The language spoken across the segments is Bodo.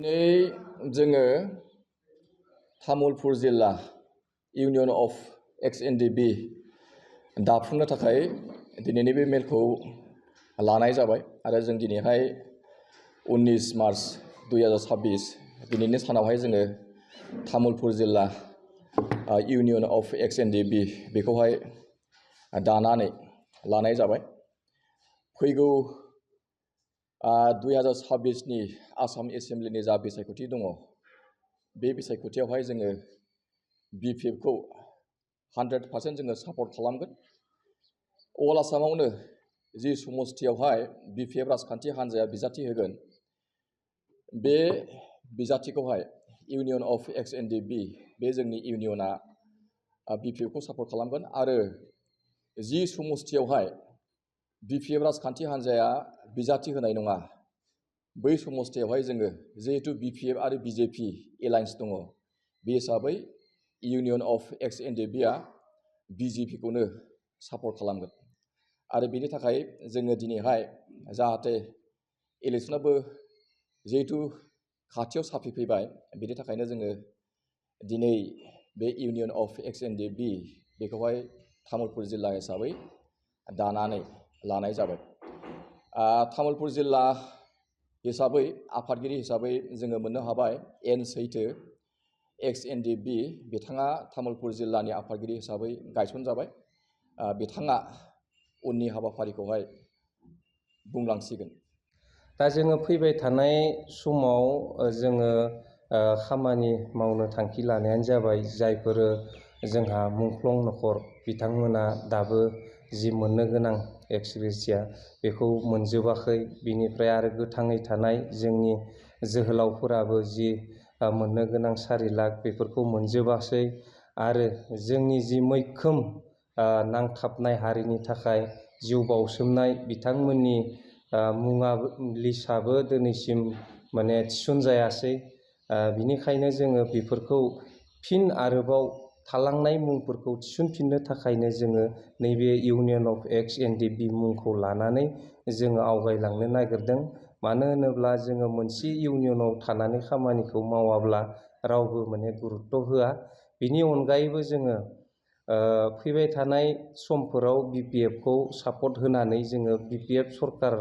दिनै जोङो तामुलपुर जिल्ला इउनियन अफ एक्स.एन.डि.बि दाफुंनो थाखाय दिनैनि बे मेलखौ लानाय जाबाय आरो जों दिनैहाय 19 मार्च 2026 दिनैनि सानावहाय जोङो तामुलपुर जिल्ला इउनियन अफ एक्स.एन.डि.बि बेखौहाय दानानै लानाय जाबाय। फैगौ 2026 नि आसाम एसेम्ब्लिनि जा बिसायख'थि दङ, बे बिसायख'थियावहाय जोङो BPF खौ 100% जोङो सापर्ट खालामगोन। अल आसामावनो जि समस्तियावहाय BPF राजखान्थि हान्जाया बिजाथि होगोन, बे बिजाथिखौहाय इउनियन अफ एक्स.एन.डि.बि बे जोंनि इउनियना BPF खौ सापर्ट खालामगोन आरो जि समस्तियावहाय BPF राजखान्थि हान्जाया बिजाथि होनाय नङा, बै समस्तियावहाय जोङो जिहेतु BPF आरो BJP एलायन्स दङ, बे हिसाबै इउनियन अफ एक्स.एन.डि.बि आ BJP खौनो सापर्ट खालामगोन। आरो बेनि थाखाय जोङो दिनैहाय जाहाथे इलेक्सनाबो जिहेतु खाथियाव साफैफैबाय, बेनि थाखायनो जोङो दिनै बे इउनियन अफ एक्स.एन.डि.बि बेखौहाय तामुलपुर जिल्ला हिसाबै दानानै लानाय जाबाय। तामुलपुर जिल्ला हिसाबै आफादगिरि हिसाबै जोङो मोननो हाबाय एन सैथो एक्स.एन.डि.बि बिथाङा तामुलपुर जिल्लानि आफादगिरि हिसाबै गायसनजाबाय। बिथाङा उननि हाबाफारिखौहाय बुंलांसिगोन। दा जोङो फैबाय थानाय समाव जोङो खामानि मावनो थांखि लानायानो जाबाय जायफोर जोंहा मुंख्लं नखर बिथांमोना दाबो जि मोननो गोनां एक्स-ग्रेसिया बेखौ मोनजोबाखै। बिनिफ्राय आरो गोथाङै थानाय जोंनि जोहोलावफोराबो जि मोननो गोनां 4 लाख बेफोरखौ मोनजोबासै। आरो जोंनि जि मैखोम नांथाबनाय हारिनि थाखाय जिउ बाउसोमनाय बिथांमोननि मुङा लिस्टआबो दिनैसिम थिसनजायासै। बिनिखायनो जोङो बेफोरखौ फिन आरोबाव थालांनाय मुंफोरखौ थिसनफिननो थाखायनो जोङो नैबे इउनियन अफ एक्स.एन.डि.बि मुंखौ लानानै जोङो आवगायलांनो नागिरदों। मानो होनोब्ला जोङो मोनसे इउनियनाव थानानै खामानिखौ मावाब्ला रावबो गुरुत्त' होआ। बिनि अनगायैबो जोङो फैबाय थानाय समफोराव BPF खौ सापर्ट होनानै जोङो BPF सरकार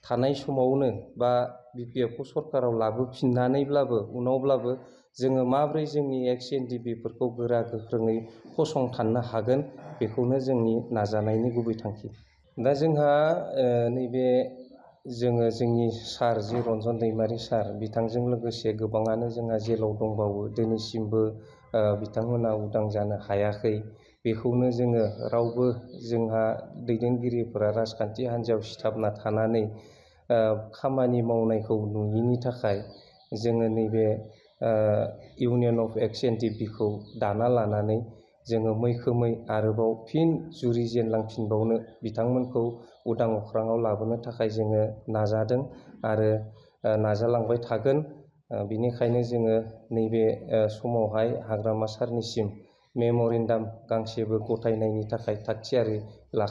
थानाय समावनो बा BPF खौ सरकाराव लाबोफिननानैब्लाबो उनावब्लाबो जोङो माब्रै जोंनि एक्स.एन.डि.बि फोरखौ गोरा गोख्रोङै फसंथाननो हागोन, बेखौनो जोंनि नाजानायनि गुबै थांखि। दा जोंहा नैबे जोंनि सार जि रन्जन दैमारि सार बिथांजों लोगोसे गोबाङानो जोंहा जेलाव दंबावो, दिनैसिमबो बिथांमोना उदां जानो हायाखै। बेखौनो जोङो रावबो जोंहा दैदेनगिरिफोरा राजखान्थि हान्जायाव सिथाबना थानानै खामानि मावनायखौ नुयिनि थाखाय जोङो नैबे इउनियन अफ एक्स.एन.डि.बि खौ दाना लानानै जोङो मैखोमै आरोबाव फिन जुरिजेनलांफिनबावनो बिथांमोनखौ उदां अख्राङाव लाबोनो थाखाय जोङो नाजादों आरो नाजालांबाय थागोन। बिनिखायनो जोङो नैबे समावहाय हाग्रामा सारनिसिम मेम'रेन्डाम गांसेबो गथायनायनि थाखाय थागथियारि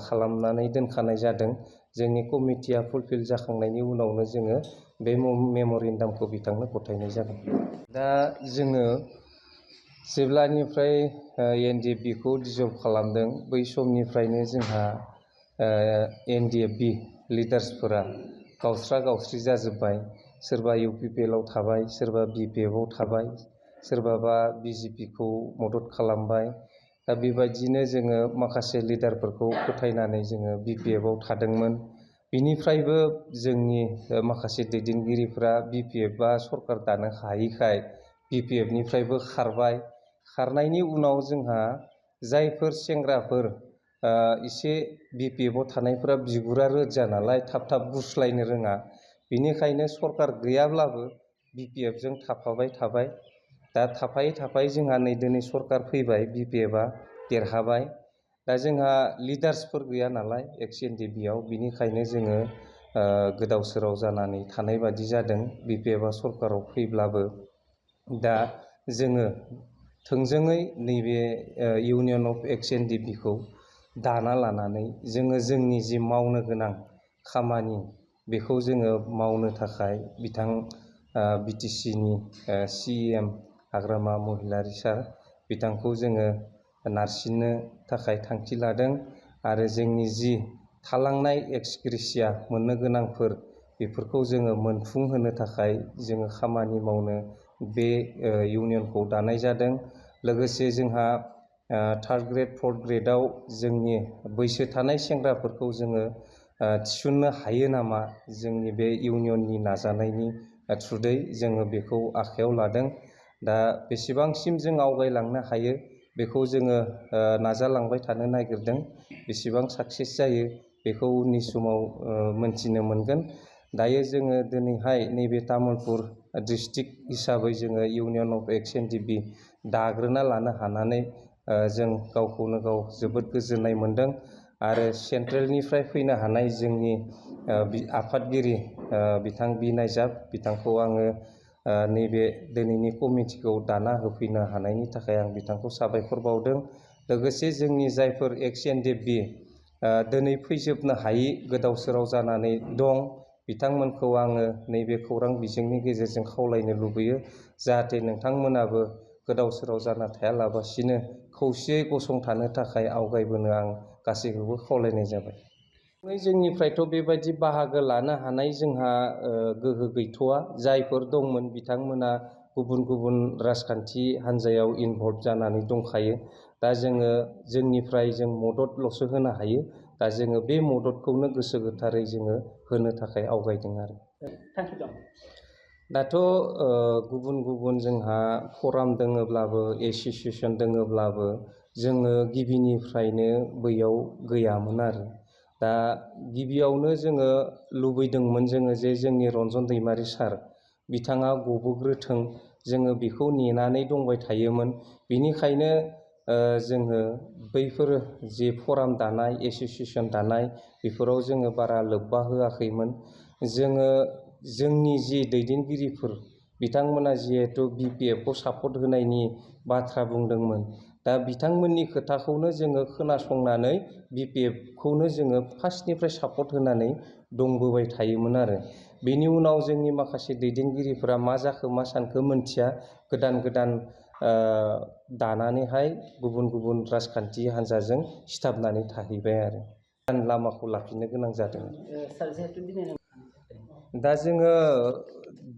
खालामनानै दोनखानाय जादों। जोंनि कमिटिया फुलफिल जाखांनायनि उनावनो जोङो बे मेम'रेन्डामखौ बिथांनो गथायनाय जागोन। दा जोङो जेब्लानिफ्राय एन.डि.एफ.बि खौ डिजल्भ खालामदों, बै समनिफ्रायनो जोंहा एन.डि.एफ.बि लिडार्सफोरा गावस्रा-गावस्रि जाजोब्बाय। सोरबा इउ.पि.पि.एल आव थाबाय, सोरबा BPF आव थाबाय, सोरबाबा BJP खौ मदद खालामबाय। दा बेबायदिनो जोङो माखासे लिडारफोरखौ फोथायनानै जोङो BPF आव थादोंमोन। बिनिफ्रायबो जोंनि माखासे दैदेनगिरिफ्रा BPF आ सरकार दानो हायैखाय BPF निफ्रायबो खारबाय। खारनायनि उनाव जोंहा जायफोर सेंग्राफोर एसे BPF आव थानायफोरा बिगुरा रोजा नालाय थाब थाब गुस्लायनो रोङा, बिनिखायनो सरकार गैयाब्लाबो BPF जों थाफाबाय थाबाय। दा थाफायै थाफायै जोंहा नै दिनै सरकार फैबाय, BPF आ देरहाबाय। दा जोंहा लिडार्सफोर गैया नालाय एक्स.एन.डि.बि आव, बिनिखायनो जोङो गोदाव-सोराव जानानै थानाय बादि जादों BPF आ सरकाराव फैब्लाबो। दा जोङो थोंजोङै नैबे इउनियन अफ एक्स.एन.डि.बि खौ दाना लानानै जोङो जोंनि जि मावनो गोनां खामानि बेखौ जोङो मावनो थाखाय बिथां BTCनि CEM हाग्रामा महिलारि सार बिथांखौ जोङो नारसिननो थाखाय थांखि लादों आरो जोंनि जि थालांनाय एक्सग्रेसिया मोननो गोनांफोर बेफोरखौ जोङो मोनफुंहोनो थाखाय जोङो खामानि मावनो बे इउनियनखौ दानाय जादों। लोगोसे जोंहा थार्ड ग्रेड फर्थ ग्रेडआव जोंनि बैसो थानाय सेंग्राफोरखौ जोङो थिसननो हायो नामा, जोंनि बे इउनियननि नाजानायनि थ्रुयै जोङो बेखौ आखायाव लादों। दा बेसेबांसिम जों आवगायलांनो हायो बेखौ जोङो नाजालांबाय थानो नागिरदों। बेसेबां साक्सेस जायो बेखौ उननि समाव मोनथिनो मोनगोन। दायो जोङो दिनैहाय नैबे तामुलपुर डिस्ट्रिक्ट हिसाबै जोङो इउनियन अफ एक्स एनडिपि दाग्रोना लानो हानानै जों गावखौनो गाव जोबोद गोजोननाय मोनदों आरो सेन्ट्रेलनिफ्राय फैनो हानाय जोंनि आफादगिरि बिथां बि नायजाब बिथांखौ आङो नैबे दिनैनि कमिटिखौ दाना होफैनो हानायनि थाखाय आं बिथांखौ साबायखर बावदों। लोगोसे जोंनि जायफोर एक्स एनडिपि दिनै फैजोबनो हायि गोदाव सोराव जानानै दं बिथांमोनखौ आङो नैबे खौरां बिजोंनि गेजेरजों खावलायनो लुबैयो, जाहाथे नोंथांमोनाबो गोदाव सोराव जाना थायालाबासिनो खौसेयै गसंथानो थाखाय आवगायबोनो आं गासैखौबो खावलायनाय जाबाय। जोंनिफ्रायथ' बेबायदि बाहागो लानो हानाय जोंहा गोहो गैथ'वा। जायफोर दंमोन बिथांमोना गुबुन गुबुन राजखान्थि हान्जायाव इनभल्भ जानानै दंखायो। दा जोङो जोंनिफ्राय जों मददल'सो होनो हायो। दा जोङो बे मददखौनो गोसो गोथारै जोङो होनो थाखाय आवगायदों आरो। थांखि दं। दाथ' गुबुन गुबुन जोंहा फराम दोङोब्लाबो एस'सियेसन दोङोब्लाबो जोङो गिबिनिफ्रायनो बैयाव गैयामोन आरो। दा गिबियावनो जोङो लुबैदोंमोन जोङो जे जोंनि रन्जन दैमारि सार बिथाङा गबोग्रोथों, जोङो बेखौ नेनानै दंबाय थायोमोन। बेनिखायनो जोङो बैफोर जि फराम दानाय एस'सियेसन दानाय बेफोराव जोङो बारा लोब्बा होआखैमोन। जोङो जोंनि जि दैदेनगिरिफोर बिथांमोना जिहेथु BPFखौ सापर्ट होनायनि बाथ्रा बुंदोंमोन, दा बिथांमोननि खोथाखौनो जोङो खोनासंनानै BPFखौनो जोङो फार्स्टनिफ्राय सापर्ट होनानै दंबोबाय थायोमोन आरो। बेनि उनाव जोंनि माखासे दैदेनगिरिफोरा मा जाखो मा सानखो मोनथिया, गोदान गोदान दानानैहाय गुबुन गुबुन राजखान्थि हान्जाजों सिथाबनानै थाहैबाय आरो गोदान लामाखौ लाफिननो गोनां जादों। दा जोङो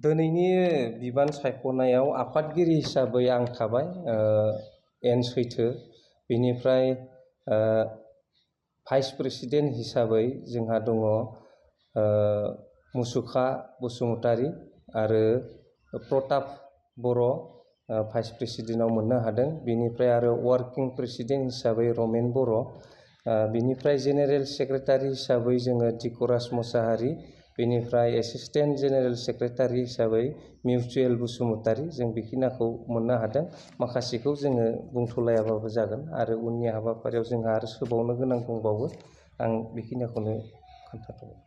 दिनैनि बिबान सायख'नायाव आफादगिरि हिसाबै आं थाबाय, एन सैथो। बेनिफ्राय भाइस प्रेसिडेन्ट हिसाबै जोंहा दङ मुसुखा बसुमतारी आरो प्रताप बर' भाइस प्रेसिडेन्टआव मोननो हादों। बेनिफ्राय आरो वार्किं प्रेसिडेन्ट हिसाबै रमेन बर'। बेनिफ्राय जेनेरेल सेक्रेटारि हिसाबै जोङो दिकराज मोसाहारि। बेनिफ्राय एसिस्टेन्ट जेनेरेल सेक्रेटारि हिसाबै मिउचुयेल बसुमतारी। जों बेखिनिखौ मोननो हादों। माखासेखौ जोङो बुंथ'लायाबाबो जागोन आरो उननि हाबाफारियाव जोंहा आरो सोबावनो गोनां दंबावो। आं बेखिनिखौनो खोन्थाथ'बाय।